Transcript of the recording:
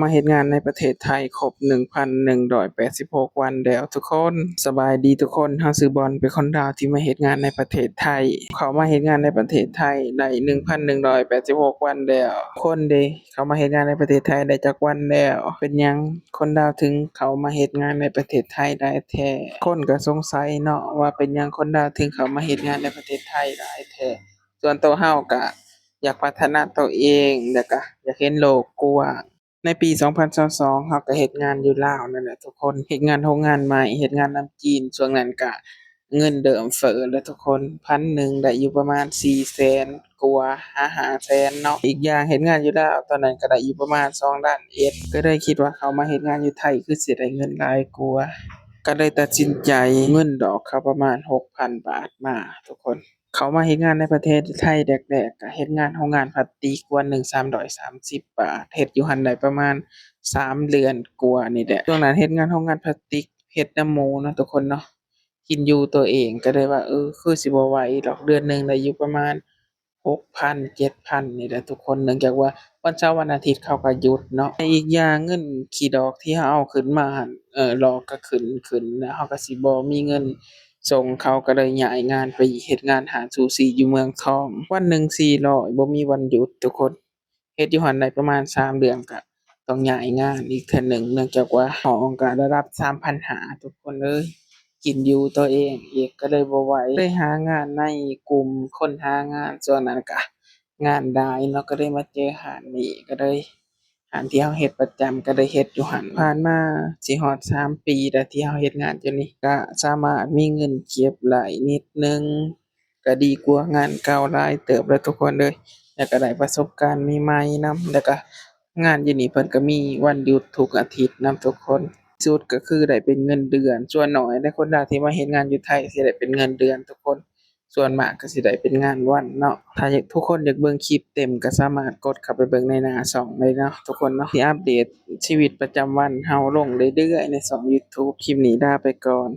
ມາເຮັດງານໃນປະເທດໄທຄົບໜຶ່ງພັນໜຶ່ງຮ້ອຍແປດສິບຫົກວັນແລ້ວທຸກຄົນ. ສະບາຍດີທຸກຄົນ, ເຮົາຊື່ບອນ ເປັນຄົນລາວທີ່ມາເຮັດງານໃນປະເທດໄທ. ເຂົ້າມາເຮັດງານໃນປະເທດໄທໄດ້ໜຶ່ງພັນໜຶ່ງຮ້ອຍແປດສິບຫົກວັນແລ້ວ. ຄົນເດ ເຂົ້າມາເຮັດງານໃນປະເທດໄທໄດ້ຈັກວັນແລ້ວ? ເປັນຫຍັງຄົນລາວເຖິງເຂົ້າມາເຮັດງານໃນປະເທດໄທຫຼາຍແທ້? ຄົນກໍສົງໄສເນາະ ວ່າເປັນຫຍັງຄົນລາວເຖິງເຂົ້າມາເຮັດງານໃນປະເທດໄທຫຼາຍແທ້. ສ່ວນໂຕເຮົາກໍຢາກພັດທະນາໂຕເອງ ແລ້ວກໍຢາກເຫັນໂລກກວ້າງ. ໃນປີສອງພັນຊາວສອງ ເຮົາກໍເຮັດງານຢູ່ລາວນັ້ນແຫຼະທຸກຄົນ, ເຮັດງານໂຮງງານໄມ້ ເຮັດງານນຳຈີນ. ຊ່ວງນັ້ນກະເງິນເລີ່ມເຟີ້ແລ້ວທຸກຄົນ, ພັນໜຶ່ງໄດ້ຢູ່ປະມານສີ່ແສນກວ່າຫາຫ້າແສນເນາະ. ອີກຢ່າງເຮັດງານຢູ່ລາວຕອນນັ້ນກໍໄດ້ຢູ່ປະມານສອງລ້ານເອັດ, ກໍເລີຍຄິດວ່າເຂົ້າມາເຮັດງານຢູ່ໄທຄືຊິໄດ້ເງິນຫຼາຍກວ່າ, ກໍເລີຍຕັດສິນໃຈເງິນດອກເຂົ້າປະມານຫົກພັນບາດມາທຸກຄົນ. ເຂົ້າມາເຮັດງານໃນປະເທດໄທແລກໆ ກະເຮັດງານໂຮງງານພລາສຕິກ ວັນໜຶ່ງສາມຮ້ອຍສາມສິບບາດ, ເຮັດຢູ່ຫັ້ນໄດ້ປະມານສາມເດືອນກວ່ານີ້ແຫຼະ. ຊ່ວງນັ້ນເຮັດງານໂຮງງານພລາສຕິກ ເຮັດນຳໝູ່ເນາະທຸກຄົນເນາະ, ກິນຢູ່ໂຕເອງ ກະເລີຍວ່າ ເອີ ຄືຊິບໍ່ໄຫວດອກ, ເດືອນໜຶ່ງໄດ້ຢູ່ປະມານຫົກພັນ ເຈັດພັນນີ້ແຫຼະທຸກຄົນ, ເນື່ອງຈາກວ່າວັນເສົາວັນອາທິດເຂົາກໍຢຸດເນາະ. ແລະ ອີກຢ່າງເງິນຂີ້ດອກທີ່ເຮົາເອົາຂຶ້ນມາຫັ້ນ ເອີ ດອກກໍຂຶ້ນ ຂຶ້ນ ແລ້ວເຮົາກໍຊິບໍ່ມີເງິນ ສົ່ງເຂົາ ກໍເລີຍຍ້າຍງານໄປເຮັດງານຮ້ານຊູຊີຢູ່ເມືອງທອງ. ວັນໜຶ່ງສີ່ຮ້ອຍ ບໍ່ມີວັນຢຸດທຸກຄົນ, ເຮັດຢູ່ຫັ້ນໄດ້ປະມານສາມເດືອນ ກໍຕ້ອງຍ້າຍງານອີກເທື່ອໜຶ່ງ, ເນື່ອງຈາກວ່າຫ້ອງກໍລະດັບສາມພັນຫ້າທຸກຄົນເອີຍ, ກິນຢູ່ໂຕເອງອີກ ກໍເລີຍບໍ່ໄຫວ. ໄດ້ຫາງານໃນກຸ່ມຄົນຫາງານ, ຊ່ວງນັ້ນກະງານຫຼາຍເນາະ, ກໍເລີຍມາເຈີຮ້ານນີ້, ກໍເລີຍ ຮ້ານທີ່ເຮົາເຮັດປະຈຳກໍໄດ້ເຮັດຢູ່ຫັ້ນ. ຜ່ານມາຊິຮອດສາມປີແລ້ວທີ່ເຮົາເຮັດງານຢູ່ນີ້, ກໍສາມາດມີເງິນເກັບໄດ້ນິດໜຶ່ງ, ກໍດີກວ່າງານເກົ່າຫຼາຍເຕີບແລ້ວທຸກຄົນເອີຍ. ແລ້ວກໍໄດ້ປະສົບການໃໝ່ໆນຳ, ແລ້ວກໍງານຢູ່ນີ້ເພິ່ນກໍມີວັນຢຸດທຸກອາທິດນຳທຸກຄົນ. ສຸດກໍຄືໄດ້ເປັນເງິນເດືອນ, ສ່ວນໜ້ອຍໃນຄົນລາວທີ່ມາເຮັດງານຢູ່ໄທຊິໄດ້ເປັນເງິນເດືອນທຸກຄົນ. ສ່ວນມາກກໍຊິໄດ້ເປັນງານວັນເນາະ. ຖ້າຢາກ ທຸກຄົນຢາກເບິ່ງຄລິບເຕັມ ກໍສາມາດກົດເຂົ້າໄປເບິ່ງໃນໜ້າຊ່ອງໄດ້ເນາະ ທຸກຄົນເນາະ. ທີ່ອັບເດດຊີວິດປະຈຳວັນເຮົາລົງເລື້ອຍໆໃນຊ່ອງ YouTube. ຄລິບນີ້ລາໄປກ່ອນ.